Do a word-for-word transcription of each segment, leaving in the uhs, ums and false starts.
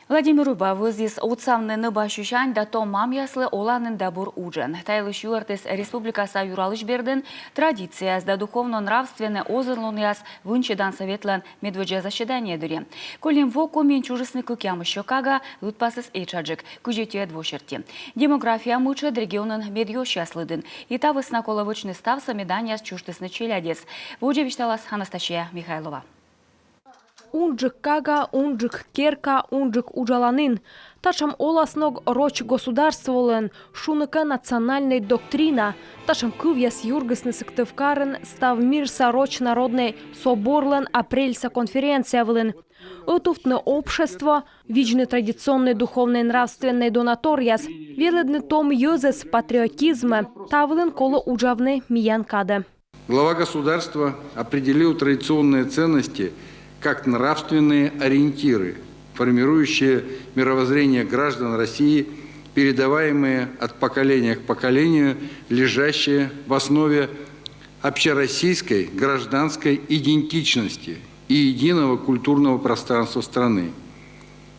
Владимир Уйба вӧзйис отсавны нӧбасьысянь да том мамъяслы оланін да бур уджӧн. Та йылысь юӧртіс республикаса юралысь бердын традицияяс да духовно-нравственнӧй озырлунъяс вынсьӧдан сӧветлӧн медводдза заседание дырйи. Кольӧм во Комиын чужисны кӧкъямыссё кага, лыдпасыс этшаджык, кызь ӧтиӧд во серти. Демография мытшӧд регионын медъёсьяс лыдын. И та вӧсна колӧ вӧчны ставсӧ, мед аньяс чужтісны челядьӧс. Водзӧ висьталас Анастасия Михайлова. Унджык кага, унджык керка, унджык уджаланін. Татшӧм олас ног роч государстволӧн, шуны кӧ, национальнӧй доктрина. Татшӧм кывъяс юргисны Сыктывкарын став мирса роч народнӧй соборлӧн апрельса конференция вылын. Ӧтувтны общество, видзны традиционнӧй духовнӧй-нравственнӧй донаторъяс, велӧдны том йӧзӧс патриотизмӧ. Та вылын колӧ уджавны миян кадӧ. Глава государства определил традиционные ценности как нравственные ориентиры, формирующие мировоззрение граждан России, передаваемые от поколения к поколению, лежащие в основе общероссийской гражданской идентичности и единого культурного пространства страны,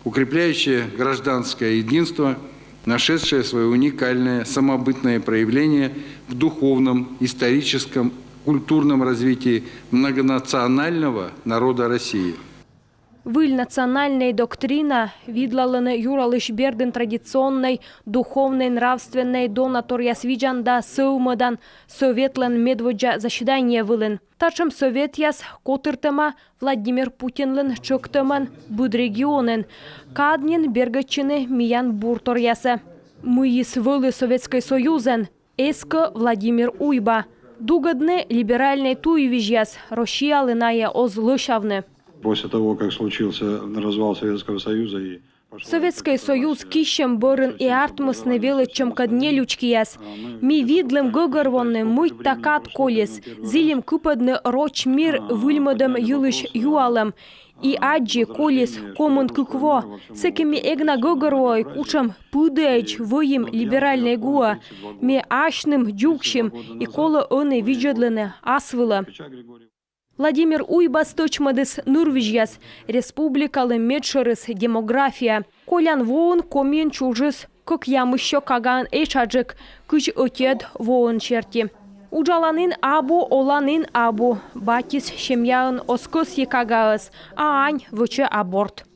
укрепляющие гражданское единство, нашедшее свое уникальное самобытное проявление в духовном, историческом, культурном развитии многонационального народа России. Выль национальнӧй доктрина видлалӧны юралысь бердын традиционнӧй духовнӧй-нравственнӧй донаторъяс видзан да сӧвмӧдан сӧветлӧн медводдза заседание вылын. Татшӧм сӧветъяс котыртӧма Владимир Путинлӧн тшӧктӧмӧн быд регионын. Кад нин бергӧдчыны миян бурторъясӧ. Мыйыс вӧлі Советскӧй Союзӧн, эскӧ Владимир Уйба. Дугӧдны либеральнӧй туйвизьяс, Россиялы найӧ оз лӧсявны. После того, как случился развал Советского Союза и Советскӧй Союз киссьӧм бӧрын и артмисны велӧдчӧмкӧд нелючкияс. Ми видлім гӧгӧрвоны, мыйта кад колис, зільӧм кыпӧдны роч мир выльмӧдӧм йылысь юалӧм. И аддзи колис комын кык во. Сэки ми эг на гӧгӧрвоӧй, кутшӧм пыдіӧдз вӧйим либеральнӧй гуӧ. Ми асьным дзугсим, и колӧ ӧні видзӧдлыны ас вылӧ. Владимир Уйба стӧчмӧдіс нырвизьяс, республикалы медшӧрыс демография. Колян воын Комиын чужис кӧкъямыссё кагаӧн этшаджык, кызь ӧтиӧд воӧн серти. Уджаланін абу, оланін абу, батьыс семьяын оз кӧсйы кагаӧс, а ань вӧчӧ аборт.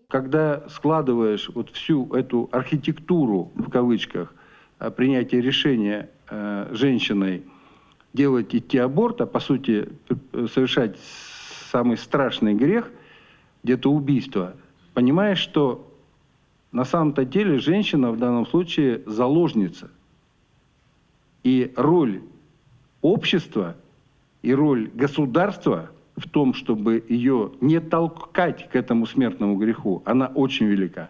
Когда складываешь вот всю эту архитектуру, в кавычках, а, принятия решения, э, женщиной делать, идти аборт, а по сути, э, совершать самый страшный грех, где-то убийство, понимаешь, что на самом-то деле женщина в данном случае заложница. И роль общества, и роль государства в том, чтобы ее не толкать к этому смертному греху, она очень велика.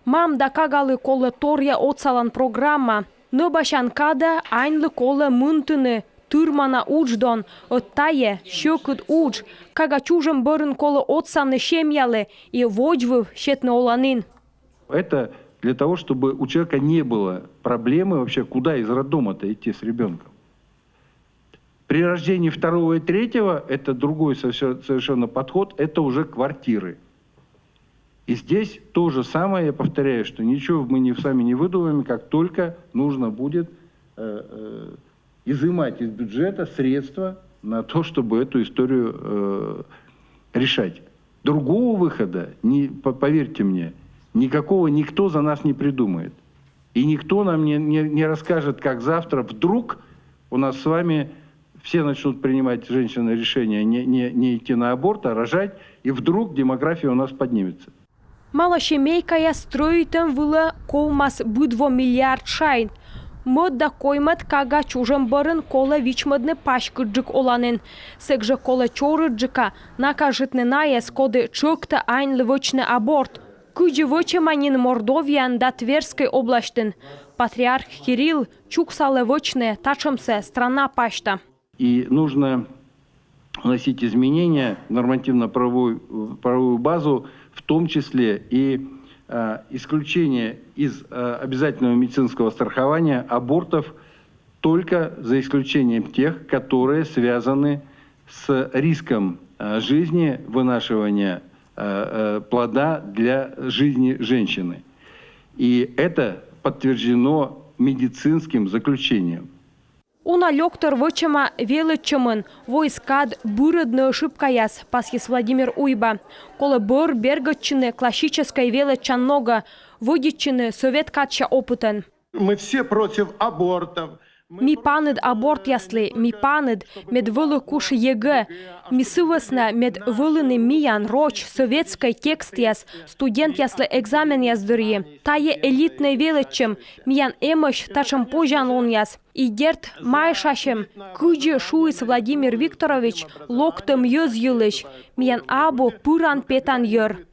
Мам да кагалы колӧ торъя отсалан программа. Нӧбасян кадӧ аньлы колӧ мынтыны тырмана удждон, ӧд тайӧ сьӧкыд удж. Кага чужӧм бӧрын колӧ отсавны семьялы и водзвыв сетны оланін. Это для того, чтобы у человека не было проблемы вообще, куда из роддома-то идти с ребенком. При рождении второго и третьего это другой совсё-, совершенно подход, это уже квартиры. И здесь то же самое, я повторяю, что ничего мы не, с вами не выдумаем, как только нужно будет, э, э, изымать из бюджета средства на то, чтобы эту историю, э, решать. Другого выхода, не, по-, поверьте мне, никакого никто за нас не придумает. И никто нам не, не, не расскажет, как завтра вдруг у нас с вами все начнут принимать, женщины, решение не, не, не идти на аборт, а рожать, и вдруг демография у нас поднимется. Малосемейкаяс стрӧитӧм вылӧ ковмас быд во миллиард шайт. Мӧд да коймӧд кага чужӧм бӧрын колӧ вичмӧдны паськыдджык оланін. Сэк жӧ колӧ чорыдджыка накажитны найӧс, коді тшӧктӧ аньлы вӧчны аборт. Кыдзи вӧчӧма нин Мордовияын да Тверской обласьтын. Патриарх Кирилл чуксалӧ вӧчны татшӧмсӧ страна пасьта. И нужно вносить изменения в нормативно-правовую, правовую базу, в том числе и, э, исключение из, э, обязательного медицинского страхования абортов только за исключением тех, которые связаны с риском, э, жизни, вынашивания э, э, плода для жизни женщины. И это подтверждено медицинским заключением. Уна лёктор вӧчӧма велӧдчӧмын, воис кад бырӧдны ошибкаяс, пасйис Владимир Уйба. Колӧ бӧр бергӧдчыны классическӧй велӧдчан ногӧн, вӧдитчыны сӧвет кадся опытӧн. Мы все против абортов. Ми паныд абортъяслы, ми паныд, мед вӧлі куш ЕГЭ. Ми сы вӧсна, мед вӧліны миян, роч, сӧветскӧй текстъяс студентъяслы экзаменъяс дырйи. Тайӧ элитнӧй велӧдчӧм, миян эмӧсь татшӧм позянлунъяс. И дерт, майшасьӧм, кыдзи шуис Владимир Викторович, локтӧм йӧз йылысь, миян абу пыран-петан йӧр.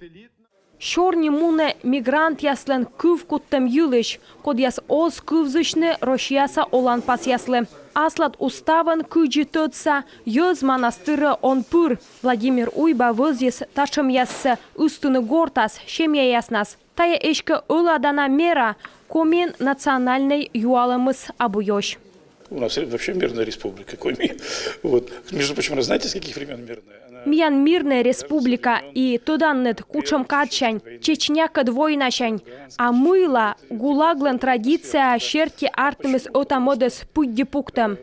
Сёрни мунӧ мигрантъяслӧн кывкуттӧм йылысь, кодъяс оз кывзысьны Россияса оланпасъяслы. Аслад уставӧн, кыдзи тӧдса, йӧз манастырӧ он пыр. Владимир Уйба вӧзйис татшӧмъяссӧ ыстыны гортас, семьяяснас. Тайӧ эськӧ ӧладана мера, Комиын национальнӧй юалӧмыс абу ёсь. У нас вообще мирная республика Коми. Вот. Между прочим, она, знаете, с каких времен мирная? Она... Миян мирнӧй республика, и тӧданныд, кутшӧм кадсянь, Чечнякӧд войнасянь. А мыйла ГУЛАГлӧн традиция серти артмис ӧта-мӧдӧс пыдди пуктӧм.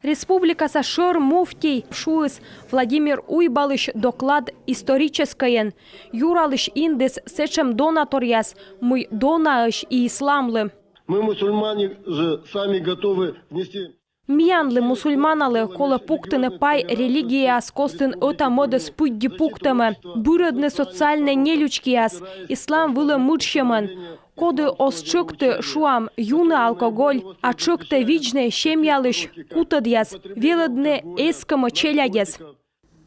Республикаса шӧр муфтий шуис Владимир Уйбалысь доклад историческӧйӧн. Юралысь индіс сэтшӧм донаторъяс, мый донаӧсь и исламлы. Мы, мусульмане же, сами готовы внести... Миянлы, мусульманалы, колӧ пуктыны пай религияяс костын ӧта-мӧдӧс пыдди пуктӧмӧ, бырӧдны социальнӧй нелючкияс, ислам вылӧ мытшӧмӧн, коді оз тшӧкты, шуам, юны алкоголь, а тшӧктӧ видзны семьялысь кутӧдъяс, велӧдны эскӧмӧ челядьӧс.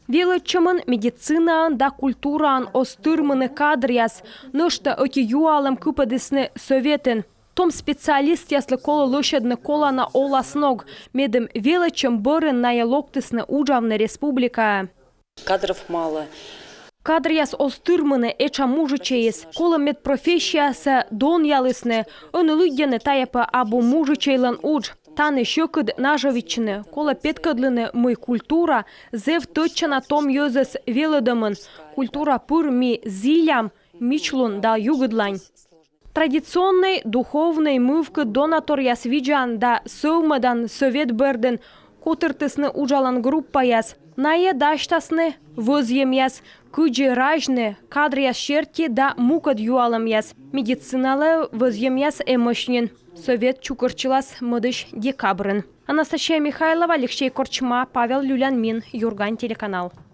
Велӧдчӧмын, медицинаын да культураын оз тырмыны кадръяс. Нӧшта ӧти юалӧм кыпӧдісны Сӧветын. Том специалистъяслы колӧ лӧсьӧдны колана оласног, медым велӧдчӧм бӧрын найӧ локтісны уджавны республикаӧ. Кадров мало. Кадръяс оз тырмыны, этша мужичӧйыс. Колӧ, мед профессиясӧ донъялісны, ӧні лыддьӧны, тайӧ пӧ абу мужичӧйлӧн удж. Тані сьӧкыд нажӧвитчыны, колӧ петкӧдлыны, мый культура зэв тӧдчана том йӧзӧс велӧдӧмын. Культура пыр ми зілям мичлун да югыдлань. Традиционнӧй духовнӧй мывкыд донаторъяс видзан да сӧвмӧдан Сӧвет бӧрдын котыртісны уджалан группаяс. Найӧ дасьтасны вӧзйӧмъяс, кыдзи разьны кадръяс серти да мукӧд юалӧмъяс. Медициналӧн вӧзйӧмъяс эмӧсь нин. Сӧвет чукӧртчылас мӧдысь декабрын. Анастасия Михайлова, Алексей Корчма, Павел Люлянмин, «Юрган» телеканал.